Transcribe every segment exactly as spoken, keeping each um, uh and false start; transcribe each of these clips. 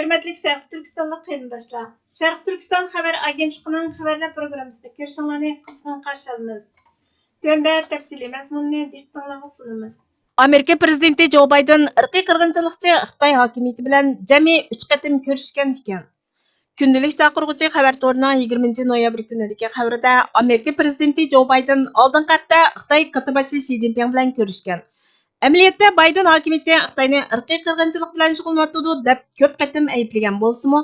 ھۆرمەتلىك شەرقىي تۈركىستانلىق قېرىنداشلار، شەرقىي تۈركىستان خەۋەر ئاگېنتلىقىنىڭ خەۋەرلەر پروگراممىسىدا كۆرۈشۈڭلارنى قىزغىن قارشى ئالىمىز. تۆۋەندە تەپسىلىي مەزمۇننى دىققىتىڭلارغا سۇنىمىز. ئامېرىكا پىرېزىدېنتى جو بايدېن ئىرقىي قىرغىنچىلىقچى خىتاي ھاكىمىيىتى بىلەن جەمئىي ئۈچ قېتىم كۆرۈشكەن ئىكەن. كۈندىلىك چاقىرغۇچى خەۋەر تورىنىڭ يىگىرمىنچى نويابىر كۈنىدىكى خەۋىرىدە، ئامېرىكا پىرېزىدېنتى جو بايدېن ئالدىنقى ھەپتە خىتاي كاتتىباشى شى جىنپىڭ بىلەن كۆرۈشكەن. ئەمەلىيەتتە، بايدېن ھاكىمىيىتى خىتاينى ئىرقىي قىرغىنچىلىق بىلەن شۇغۇللىنىۋاتىدۇ، دەپ كۆپ قېتىم ئەيىبلىگەن بولسىمۇ،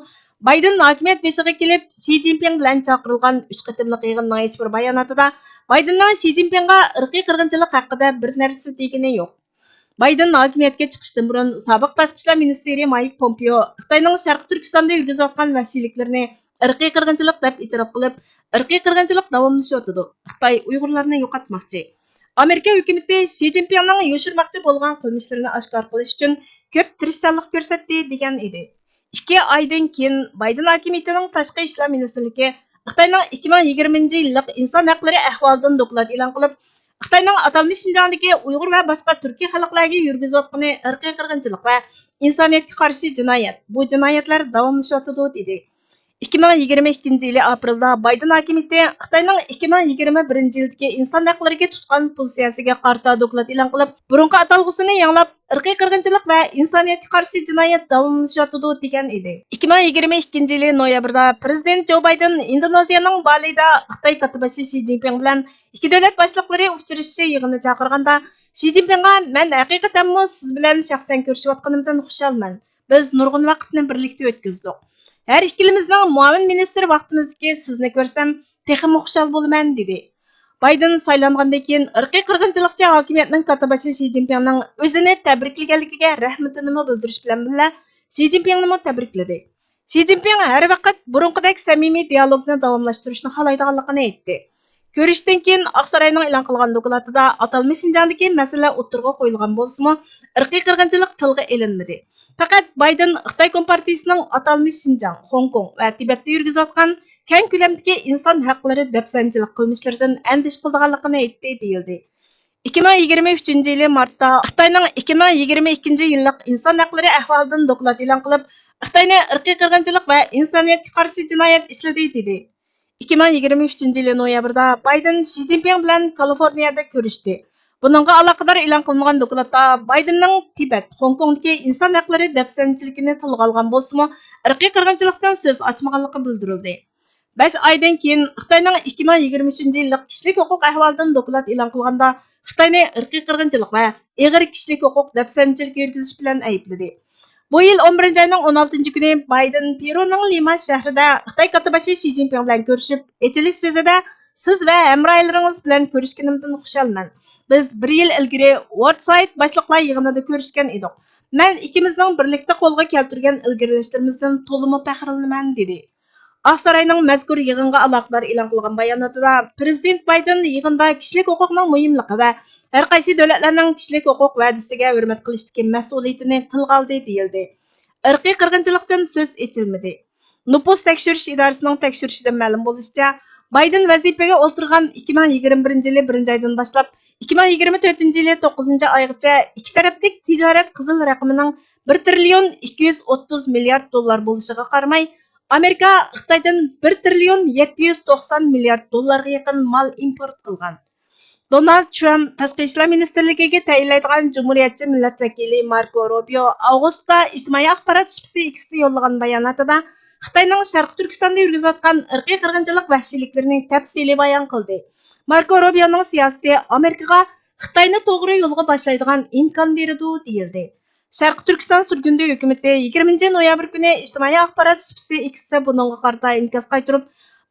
بايدېن ھاكىمىيەت بېشىغا كېلىپ، شى جىنپىڭ بىلەن چاقىرىلغان ئۈچ قېتىملىق يىغىننىڭ ھېچبىر باياناتىدا بايدېننىڭ شى جىنپىڭغا ئىرقىي قىرغىنچىلىق ھەققىدە بىر نەرسە دېگىنى يوق. بايدېن ھاكىمىيەتكە چىقىشتىن بۇرۇن، سابىق تاشقى ئىشلار مىنىستىرى مايك پومپېئو خىتاينىڭ شەرقىي تۈركىستاندا يۈرگۈزۈۋاتقان ۋەھشىيلىكلىرىنى ئىرقىي قىرغىنچىلىق دەپ ئېتىراپ قىلىپ، ئىرقىي قىرغىنچىلىق داۋاملىشىۋاتىدۇ، خىتاي ئۇيغۇرلارنى يوقاتماقچى. ئامېرىكا ھۆكۈمىتى شى جىنپىڭنىڭ يوشۇرماقچى بولغان قىلمىشلىرىنى ئاشكارا قىلىش ئۈچۈن كۆپ تىرىشچانلىق كۆرسەتتى، دېگەن ئىدى. ئىككى ئايدىن كېيىن، بايدېن ھاكىمىيىتىنىڭ تاشقى ئىشلار مىنىستىرلىكى خىتاينىڭ ئىككى مىڭ يىگىرمىنچى يىللىق ئىنسان ھەقلىرى ئەھۋالىدىن دوكلات ئېلان قىلىپ، خىتاينىڭ ئاتالمىش شىنجاڭدىكى ئۇيغۇر ۋە باشقا تۈركىي خەلقلەرگە يۈرگۈزۈۋاتقىنى ئىرقىي قىرغىنچىلىق ۋە ئىنسانىيەتكە قارشى جىنايەت، بۇ جىنايەتلەر داۋاملىشىۋاتىدۇ، دېدى. ئىككى مىڭ يىگىرمە ئىككىنچى يىلى ئاپرېلدا بايدېن ھاكىمىيىتى خىتاينىڭ ئىككى مىڭ يىگىرمە بىرىنچى يىلدىكى ئىنسان ھەقلىرىگە تۇتقان پوزىتسىيەسىگە قارىتا دوكلات ئېلان قىلىپ، بۇرۇنقى ئاتالغۇسىنى يېڭىلاپ، ئىرقىي قىرغىنچىلىق ۋە ئىنسانىيەتكە قارشى جىنايەت داۋاملىشىۋاتىدۇ، دېگەن ئىدى. ئىككى مىڭ يىگىرمە ئىككىنچى يىلى نويابىردا پىرېزىدېنت جو بايدېن ئىندونېزىيەنىڭ بالىدا خىتاي كاتتىباشى شى جىنپىڭ بىلەن ئىككى دۆلەت باشلىقلىرى ئۇچرىشىشى يىغىنى چاقىرغاندا، شى جىنپىڭغا، مەن ھەقىقەتەنمۇ سىز بىلەن شەخسەن كۆرۈشۈۋاتقىنىمدىن خۇشالمەن. بىز نۇرغۇن ۋاقىتنى بىرلىكتە ئۆتكۈزدۇق. ھەر ئىككىلىمىزنىڭ مۇئاۋىن مىنىستىر ۋاقتىمىزدىكى سىزنى كۆرسەم، تېخىمۇ خۇشال بولىمەن، دېدى. بايدېن سايلانغاندىن كېيىن، ئىرقىي قىرغىنچىلىقچى ھاكىمىيەتنىڭ كاتتىباشى شى جىنپىڭنىڭ ئۆزىنى تەبرىكلىگەنلىكىگە رەھمىتىنىمۇ بىلدۈرۈش بىلەن بىللە، شى جىنپىڭنىمۇ تەبرىكلىدى. شى جىنپىڭ ھەر ۋاقىت بۇرۇنقىدەك سەمىمىي دىيالوگنى داۋاملاشتۇرۇشنى خالايدىغانلىقىنى ئېيتتى. كۆرۈشتىن كېيىن، ئاقساراينىڭ ئېلان قىلغان دوكلاتىدا ئاتالمىش شىنجاڭدىكى مەسىلە ئوتتۇرىغا قويۇلغان بولسىمۇ، ئىرقىي قىرغىنچىلىق تىلغا ئېلىنمىدى. پەقەت بايدېن خىتاي كومپارتىيىسىنىڭ ئاتالمىش شىنجاڭ، خوڭكوڭ ۋە تىبەتتە يۈرگۈزۈۋاتقان كەڭ كۆلەمدىكى ئىنسان ھەقلىرى دەپسەندىچىلىك قىلمىشلىرىدىن ئەندىشە قىلىدىغانلىقىنى ئېيتتى، دېيىلدى. ئىككى مىڭ يىگىرمە ئۈچىنچى يىلى مارتتا خىتاينىڭ ئىككى مىڭ يىگىرمە ئىككىنچى يىللىق ئىنسان ھەقلىرى ئەھۋالىدىن دوكلات ئېلان قىلىپ، خىتاينى ئىرقىي قىرغىنچىلىق ۋە ئىنسانىيەتكە قارشى جىنايەت ئىشلىدى، دېدى. ئىككى مىڭ يىگىرمە ئۈچىنچى يىلى نويابىردا بايدېن شى جىنپىڭ بىلەن كالىفورنىيەدە كۆرۈشتى. بۇنىڭغا ئالاقىدار ئېلان قىلىنغان دوكلاتتا بايدېننىڭ تىبەت، خوڭكوڭدىكى ئىنسان ھەقلىرى دەپسەندىچىلىكىنى تىلغا ئالغان بولسىمۇ، ئىرقىي قىرغىنچىلىقتىن سۆز ئاچمىغانلىقى بىلدۈرۈلدى. بەش ئايدىن كېيىن، خىتاينىڭ ئىككى مىڭ يىگىرمە ئۈچىنچى يىللىق كىشىلىك ھوقۇق ئەھۋالىدىن دوكلات ئېلان قىلغاندا، خىتاينى ئىرقىي قىرغىنچىلىق ۋە ئېغىر كىشىلىك ھوقۇق دەپسەندىچىلىكى يۈرگۈزۈش بىلەن ئەيىبلىدى. بۇ يىل ئون بىرىنچى ئاينىڭ ئون ئالتىنچى كۈنى بايدېن پېرۇنىڭ لىما شەھىرىدە خىتاي كاتتىباشى شى جىنپىڭ بىلەن كۆرۈشۈپ، ئېچىلىش سۆزىدە، سىز ۋە ھەمراھلىرىڭىز بىلەن كۆرۈشكىنىمدىن خۇشالمەن. بىز بىر يىل ئىلگىرى ۋورد سايت باشلىقلار يىغىنىدا كۆرۈشكەن ئىدۇق. مەن ئىككىمىزنىڭ بىرلىكتە قولغا كەلتۈرگەن ئىلگىرىلەشلىرىمىزدىن تولىمۇ پەخىرلىنىمەن، دېدى. ئاقساراينىڭ مەزكۇر يىغىنغا ئالاقىدار ئېلان قىلغان باياناتىدا، پىرېزىدېنت بايدېن يىغىندا كىشىلىك ھوقۇقنىڭ مۇھىملىقى ۋە ھەر قايسى دۆلەتلەرنىڭ كىشىلىك ھوقۇق ۋەدىسىگە ھۆرمەت قىلىشتىكى مەسئۇلىيىتىنى تىلغا ئالدى، دېيىلدى. ئىرقىي قىرغىنچىلىقتىن سۆز ئېچىلمىدى. نوپۇس تەكشۈرۈش ئىدارىسىنىڭ تەكشۈرۈشىدىن مەلۇم بولۇشىچە، بايدېن ۋەزىپىگە ئولتۇرغان ئىككى مىڭ يىگىرمە بىرىنچى يىلى بىرىنچى ئايدىن باشلاپ، ئىككى مىڭ يىگىرمە تۆتىنچى يىلى توققۇزىنچى ئايغىچە ئىككى تەرەپلىك تىجارەت قىزىل رەقىمىنىڭ بىر تىرىليون ئىككى يۈز ئوتتۇز مىليارد دوللار بولۇشىغا قارىماي، ئامېرىكا خىتايدىن بىر تىرىليون يەتتە يۈز توقسان مىليارد دوللارغا يېقىن مال ئىمپورت قىلغان. دونالد ترامپ تاشقى ئىشلار مىنىستىرلىكىگە تەيىنلەيدىغان جۇمھۇرىيەتچى مىللەت ۋەكىلى ماركو روبىيو ئاۋغۇستتا ئىجتىمائىي ئاخبارات سۇپىسى ئىكىسىدە يوللىغان باياناتىدا خىتاينىڭ شەرقىي تۈركىستاندا يۈرگۈزۈۋاتقان ئىرقىي قىرغىنچىلىق ۋەھشىيلىكلىرىنى تەپسىلىي بايان قىلدى. ماركو روبىيونىڭ سىياسىتى ئامېرىكىغا خىتاينى توغرا يولغا باشلايدىغان ئىمكان بېرىدۇ، دېيىلدى. شەرقىي تۈركىستان سۈرگۈندە ھۆكۈمىتى يىگىرمىنچى نويابىر كۈنى ئىجتىمائىي ئاخبارات سۇپىسى ئىكىسىدە بۇنىڭغا قارىتا ئىنكاس قايتۇرۇپ،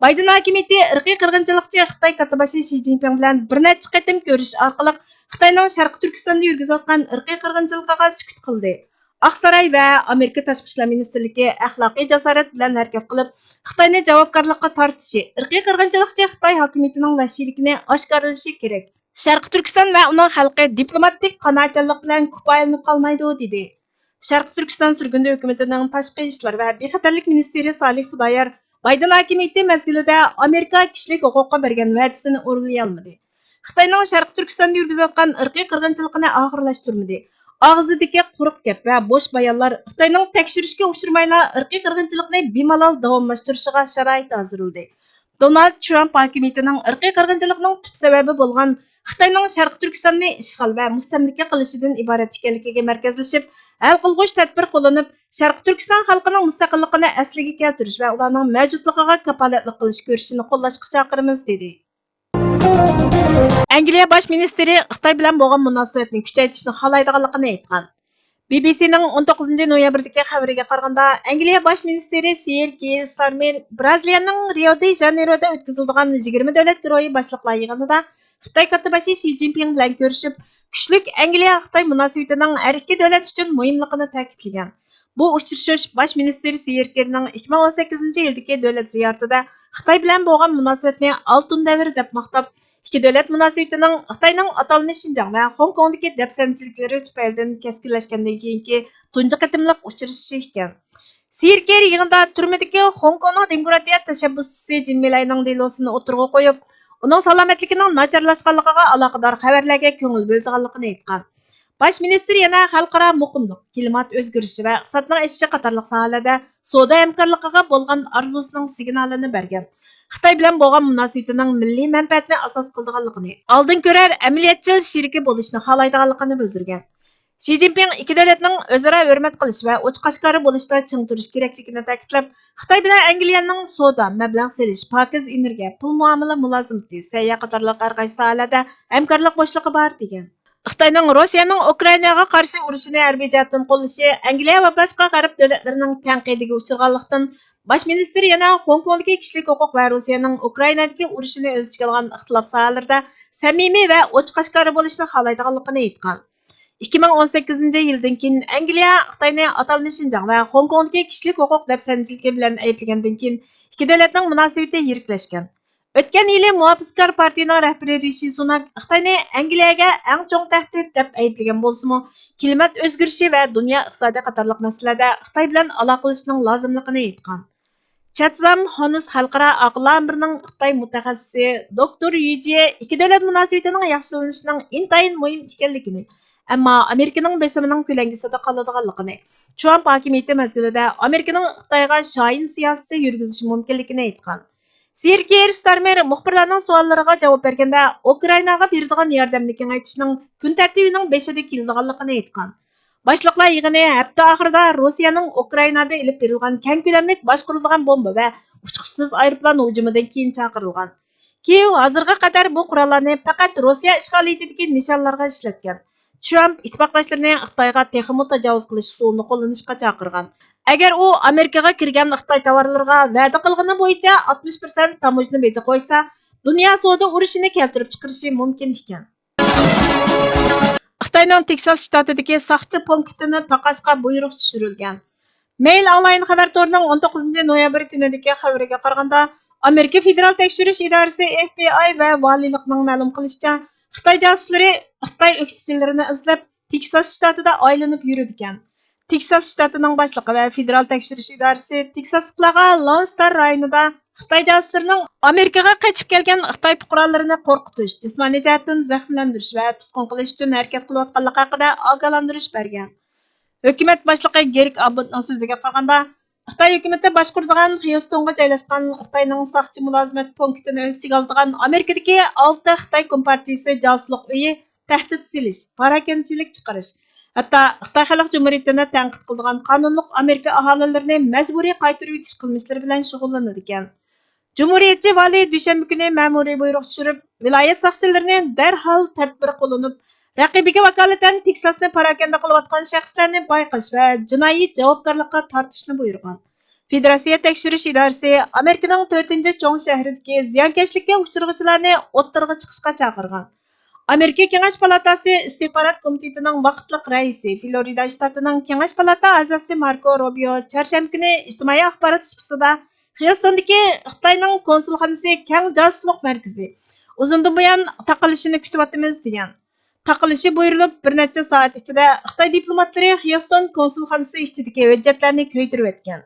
بايدېن ھاكىمىيىتى ئىرقىي قىرغىنچىلىقچى خىتاي كاتتىباشى شى جىنپىڭ بىلەن بىر نەچچە قېتىم كۆرۈشۈش ئارقىلىق خىتاينىڭ شەرقىي تۈركىستاندا يۈرگۈزۈۋاتقان ئىرقىي قىرغىنچىلىقىغا سۈكۈت قىلدى. ئاقساراي ۋە ئامېرىكا تاشقى ئىشلار مىنىستىرلىكى ئەخلاقىي جاسارەت بىلەن ھەرىكەت قىلىپ، خىتاينى جاۋابكارلىققا تارتىشى، ئىرقىي قىرغىنچىلىقچى خىتاي ھاكىمىيىتىنىڭ ۋەھشىيلىكىنى ئاشكارىلىشى كېرەك. شەرقىي تۈركىستان ۋە ئۇنىڭ خەلقى دىپلوماتىك قانائەتچانلىق بىلەن كۇپايىلىنىپ قالمايدۇ، دېدى. شەرقىي تۈركىستان سۈرگۈندە ھۆكۈمىتىنىڭ تاشقى ئىشلار ۋە بىخەتەرلىك مىنىستىرى سالىھ خۇدايار بايدېن ھاكىمىيىتى مەزگىلىدە ئامېرىكا كىشىلىك ھوقۇققا بەرگەن ۋەدىسىنى ئورۇنلىيالمىدى. خىتاينىڭ شەرقىي تۈركىستاندا يۈرگۈزۈۋاتقان ئىرقىي قىرغىنچىلىقىنى ئاخىرلاشتۇرمىدى. ئاغزىدىكى قۇرۇق گەپ ۋە بوش بايانلار خىتاينىڭ تەكشۈرۈشكە ئۇچرىمايلا ئىرقىي قىرغىنچىلىقنى بىمالال داۋاملاشتۇرۇشىغا شارائىت ھازىرلىدى. دونالد ترامپ ھاكىمىيىتىنىڭ ئىرقىي قىرغىنچىلىقنىڭ تۈپ سەۋەبى بولغان خىتاينىڭ شەرقىي تۈركىستاننى ئىشغال ۋە مۇستەملىكە قىلىشىدىن ئىبارەت ئىكەنلىكىگە مەركەزلىشىپ، ھەل قىلغۇچ تەدبىر قوللىنىپ، شەرقىي تۈركىستان خەلقىنىڭ مۇستەقىللىقىنى ئەسلىگە كەلتۈرۈش ۋە ئۇلارنىڭ مەۋجۇتلۇقىغا كاپالەتلىك قىلىش كۈرىشىنى قوللاشقا چاقىرىمىز، دېدى. ئەنگلىيە باش مىنىستىرى خىتاي بىلەن بولغان مۇناسىۋەتنى كۈچەيتىشنى خالايدىغانلىقىنى ئېيتقان. بى بى سىنىڭ ئون توققۇزىنچى نويابىردىكى خەۋىرىگە قارىغاندا، ئەنگلىيە باش مىنىستىرى سېير كىير ستارمېر برازىلىيەنىڭ رىيو دى ژانېيرودا ئۆتكۈزۈلىدىغان يىگىرمە دۆلەت گۇرۇھى باشلىقلار يىغىنىدا خىتاي كاتتىباشى شى جىنپىڭ بىلەن كۆرۈشۈپ، كۈچلۈك ئەنگلىيە-خىتاي مۇناسىۋىتىنىڭ ھەر ئىككى دۆلەت ئۈچۈن مۇھىملىقىنى تەكىتلىگەن. بۇ ئۇچرىشىش باش مىنىستىر سېير كىرنىڭ ئىككى مىڭ ئون سەككىزىنچى يىلدىكى دۆلەت زىيارىتىدە خىتاي بىلەن بولغان مۇناسىۋەتنى ئالتۇن دەۋر دەپ ماختاپ، ئىككى دۆلەت مۇناسىۋىتىنىڭ خىتاينىڭ ئاتالمىش شىنجاڭ ۋە خوڭكوڭدىكى دەپسەندىچىلىكلىرى تۈپەيلىدىن كەسكىنلەشكەندىن كېيىنكى تۇنجى قېتىملىق ئۇچرىشىشى ئىكەن. سېير كىر يىغىندا تۈرمىدىكى خوڭكوڭنىڭ دېموكراتىيە تەشەببۇسچىسى جىن مېيلەينىڭ دېلوسىنى ئوتتۇرىغا قويۇپ، ئۇنىڭ سالامەتلىكىنىڭ ناچارلاشقانلىقىغا ئالاقىدار خەۋەرلەرگە كۆڭۈل بۆلىدىغانلىقىنى ئېيتقان. باش مىنىستىر يەنە خەلقئارا مۇقىملىق، كىلىمات ئۆزگىرىشى ۋە ئىقتىسادنىڭ ئېشىشى قاتارلىق ساھەلەردە سودا ھەمكارلىقىغا بولغان ئارزۇسىنىڭ سىگنالىنى بەرگەن. خىتاي بىلەن بولغان مۇناسىۋىتىنىڭ مىللىي مەنپەئەتنى ئاساس قىلىدىغانلىقىنى، ئالدىن كۆرەر ئەمەلىيەتچىل شېرىكى بولۇشنى خالايدىغانلىقىنى بىلدۈرگەن. شى جىنپىڭ ئىككى دۆلەتنىڭ ئۆزئارا ھۆرمەت قىلىش ۋە ئوچۇق-ئاشكارا بولۇشتا چىڭ تۇرۇش كېرەكلىكىنى تەكىتلەپ، خىتاي بىلەن ئەنگلىيەنىڭ سودا، مەبلەغ سېلىش، پاكىز ئېنېرگىيە، پۇل مۇئامىلە مۇلازىمىتى، سەھىيە قاتارلىق ھەر قايسى ساھەلەردە ھەمكارلىق بوشلۇقى بار، دېگەن. خىتاينىڭ روسىيەنىڭ ئۇكرائىناغا قارشى ئۇرۇشىنى ھەربىي جەھەتتىن قوللىشى ئەنگلىيە ۋە باشقا غەرب دۆلەتلىرىنىڭ تەنقىدىگە ئۇچرىغانلىقتىن، باش مىنىستىر يەنە خوڭكوڭدىكى كىشىلىك ھوقۇق ۋە روسىيەنىڭ ئۇكرائىنادىكى ئۇرۇشىنى ئۆز ئىچىگە ئالغان ئىختىلاپ ساھەلىرىدە سەمىمىي ۋە ئوچۇق-ئاشكارا بولۇشنى خالايدىغانلىقىنى ئېيتقان. ئىككى مىڭ ئون سەككىزىنچى يىلدىن كېيىن ئەنگلىيە خىتاينى ئاتالمىش شىنجاڭ ۋە خوڭكوڭدىكى كىشىلىك ھوقۇق دەپسەندىچىلىكى بىلەن ئەيىبلىگەندىن كېيىن، ئىككى دۆلەتنىڭ مۇناسىۋىتى يىرىكلەشكەن. ئۆتكەن يىلى مۇھاپىزىتكار پارتىيىنىڭ رەھبىرى رىشى سۇناك خىتاينى ئەنگلىيەگە ئەڭ چوڭ تەھدىت دەپ ئەيىبلىگەن بولسىمۇ، كىلىمات ئۆزگىرىشى ۋە دۇنيا ئىقتىسادى قاتارلىق مەسىلىلەردە خىتاي بىلەن ئالاقىلىشىشنىڭ لازىملىقىنى ئېيتقان. چاتزام ھونس خەلقئارا ئاقىللار ئامبىرىنىڭ خىتاي مۇتەخەسسىسى دوكتور يۈ جيې ئىككى دۆلەت مۇناسىۋىتىنىڭ ياخشىلىنىشىنىڭ ئىنتايىن مۇھىم ئىكەنلىكىنى، ئەمما ئامېرىكىنىڭ بېسىمىنىڭ كۆلەڭگىسىدە قالىدىغانلىقىنى، ترامپ ھاكىمىيىتى مەزگىلىدە ئامېرىكىنىڭ خىتايغا شاھىن سىياسىتى يۈرگۈزۈشى مۇمكىنلىكىنى ئېيتقان. سېير كىير ستارمېر مۇخبىرلارنىڭ سوئاللىرىغا جاۋاب بەرگەندە، ئۇكرائىناغا بېرىدىغان ياردەمنى كېڭەيتىشنىڭ كۈن تەرتىپىنىڭ بېشىدا كېلىدىغانلىقىنى ئېيتقان. باشلىقلار يىغىنى ھەپتە ئاخىرىدا روسىيەنىڭ ئۇكرائىنادا ئېلىپ بېرىلغان كەڭ كۆلەملىك باشقۇرۇلىدىغان بومبا ۋە ئۇچقۇچىسىز ئايروپىلان ھۇجۇمىدىن كېيىن چاقىرىلغان. كىيېۋ ھازىرغا قەدەر بۇ قوراللارنى پەقەت روسىيە ئىشغالىيىتىدىكى نىشانلارغا ئىشلەتكەن. ترامپ ئىتتىپاقداشلىرىنى خىتايغا تېخىمۇ تاجاۋۇز قىلىش ئۇسۇلىنى قوللىنىشقا چاقىرغان. ئەگەر ئۇ ئامېرىكىغا كىرگەن خىتاي تاۋارلىرىغا ۋەدە قىلغىنى بويىچە ئاتمىش پىرسەنت تاموژنا بېجى قويسا، دۇنيا سودا ئۇرۇشىنى كەلتۈرۈپ چىقىرىشى مۇمكىن ئىكەن. خىتاينىڭ تېكساس شتاتىدىكى ساقچى پونكىتىنى تاقاشقا بۇيرۇق چۈشۈرۈلگەن. مېيل ئونلاين خەۋەر تورىنىڭ ئون توققۇزىنچى نويابىر كۈنىدىكى خەۋىرىگە قارىغاندا، ئامېرىكا فېدېرال تەكشۈرۈش ئىدارىسى، ئېف بى ئاي، ۋە ۋالىيلىقنىڭ مەلۇم قىلىشىچە، خىتاي جاسۇسلىرى خىتاي ئۆكتىچىلىرىنى ئىزدەپ، تېكساس شتاتىدا ئايلىنىپ يۈرىدىكەن. تېكساس شتاتىنىڭ باشلىقى ۋە فېدېرال تەكشۈرۈش ئىدارىسى تېكساسلىقلارغا لون ستار رايونىدا خىتاي جاسۇسلىرىنىڭ ئامېرىكىغا قېچىپ كەلگەن خىتاي پۇقرالىرىنى قورقۇتۇش، جىسمانىي جەھەتتىن زەخىملەندۈرۈش ۋە تۇتقۇن قىلىش ئۈچۈن ھەرىكەت قىلىۋاتقانلىقى ھەققىدە ئاگاھلاندۇرۇش بەرگەن. ھۆكۈمەت باشلىقى گېرىك ئاببوتنىڭ سۆزىگە قارىغاندا، خىتاي ھۆكۈمىتى باشقۇرىدىغان خيۇستونغا جايلاشقان خىتاينىڭ ساقچى مۇلازىمەت پونكىتىنى ئۆز ئىچىگە ئالىدىغان ئامېرىكىدىكى ئالتە خىتاي كومپارتىيىسى جاسۇسلۇق ئۆيى تەھدىت سېلىش، پاراكەندىچىلىك چىقىرىش، ھەتتا خىتاي خەلق جۇمھۇرىيىتىنى تەنقىد قىلىدىغان قانۇنلۇق ئامېرىكا ئاھالىلىرىنى مەجبۇرىي قايتۇرۇۋېتىش قىلمىشلىرى بىلەن شۇغۇللىنىدىكەن. جۇمھۇرىيەتچى ۋالىي دۈشەنبە كۈنى مەمۇرىي بۇيرۇق چۈشۈرۈپ، ۋىلايەت ساقچىلىرىنى دەرھال تەدبىر قوللىنىپ، رەقىبىگە ۋاكالىتەن تېكساسنى پاراكەندە قىلىۋاتقان شەخسلەرنى بايقاش ۋە جىنايى جاۋابكارلىققا تارتىشنى بۇيرۇغان. فېدېراتسىيە تەكشۈرۈش ئىدارىسى ئامېرىكىنىڭ تۆتىنچى چوڭ شەھىرىدىكى زىيانكەشلىككە ئۇچرىغۇچىلارنى ئوتتۇرىغا چىقىشقا چاقىرغان. ئامېرىكا كېڭەش پالاتاسى ئىستىخبارات كومىتېتىنىڭ ۋاقىتلىق رەئىسى، فلورىدا شتاتىنىڭ كېڭەش پالاتا ئەزاسى ماركو روبىيو چارشەنبە كۈنى ئىجتىمائىي ئاخبارات سۇپىسىدا خيۇستوندىكى خىتاينىڭ كونسۇلخانىسى كەڭ جاسۇسلۇق مەركىزى، ئۇزۇندىن بۇيان تاقىلىشىنى كۈتۈۋاتىمىز، دېگەن. تاقىلىشى بۇيرۇلۇپ، بىر نەچچە سائەت ئىچىدە خىتاي دىپلوماتلىرى خيۇستون كونسۇلخانىسى ئىچىدىكى ھۆججەتلەرنى كۆيدۈرۈۋەتكەن.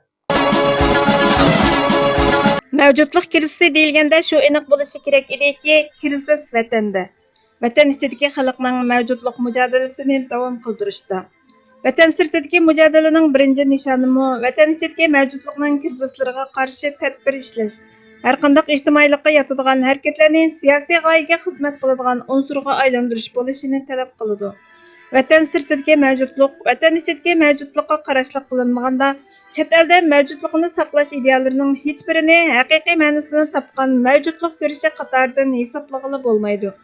مەۋجۇتلۇق كىرىزىسى دېيىلگەندە، شۇ ئېنىق بولۇشى كېرەك ئىدىكى، كىرىزىس ۋەتەندە. ۋەتەن ئىچىدىكى خەلقنىڭ مەۋجۇتلۇق مۇجادىلىسىنى داۋام قىلدۇرۇشتا. ۋەتەن سىرتىدىكى مۇجادىلىنىڭ بىرىنچى نىشانىمۇ ۋەتەن ئىچىدىكى مەۋجۇتلۇقنىڭ كىرىزىسلىرىغا قارشى تەدبىر ئىشلەش، ھەرقانداق ئىجتىمائىيلىققا ياتىدىغان ھەرىكەتلەرنى سىياسىي غايىگە خىزمەت قىلىدىغان ئۇنسۇرغا ئايلاندۇرۇش بولۇشىنى تەلەپ قىلىدۇ. ۋەتەن سىرتىدىكى مەۋجۇتلۇق، ۋەتەن ئىچىدىكى مەۋجۇتلۇققا قاراشلىق قىلىنمىغاندا، چەت ئەلدە مەۋجۇتلۇقىنى ساقلاش ئىدىيەلىرىنىڭ ھېچبىرىنى ھەقىقىي مەنىسىنى تاپقان مەۋجۇتلۇق كۈرىشى قاتارىدىن ھېسابلىغىلى بولمايدۇ.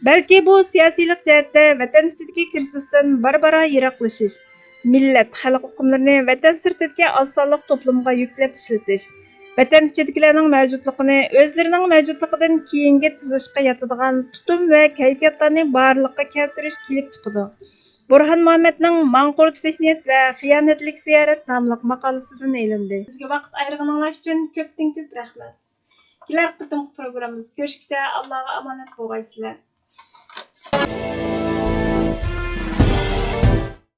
بەلكى بۇ سىياسىيلىق جەھەتتە ۋەتەن ئىچىدىكى كىرىزىستىن بارا-بارا يىراقلىشىش، مىللەت، خەلق ئۇقۇملىرىنى ۋەتەن سىرتىدىكى ئاز سانلىق توپلۇمغا يۈكلەپ ئىشلىتىش، ۋەتەن ئىچىدىكىلەرنىڭ مەۋجۇتلۇقىنى ئۆزلىرىنىڭ مەۋجۇتلۇقىدىن كېيىنگە تىزىشقا ياتىدىغان تۇتۇم ۋە كەيپىياتلارنى بارلىققا كەلتۈرۈش كېلىپ چىقىدۇ. بۇرھان مۇھەممەدنىڭ ماڭقۇرت زېھنىيەت ۋە خىيانەتلىك زىيارەت ناملىق ماقالىسىدىن ئېلىندى. بىزگە ۋاقىت ئايرىغىنىڭلار ئۈچۈن كۆپتىن كۆپ رەھمەت. كېلەر قېتىمقى پروگراممىمىزدا كۆرۈشكىچە ئاللاغا ئامانەت بولغايسىلەر.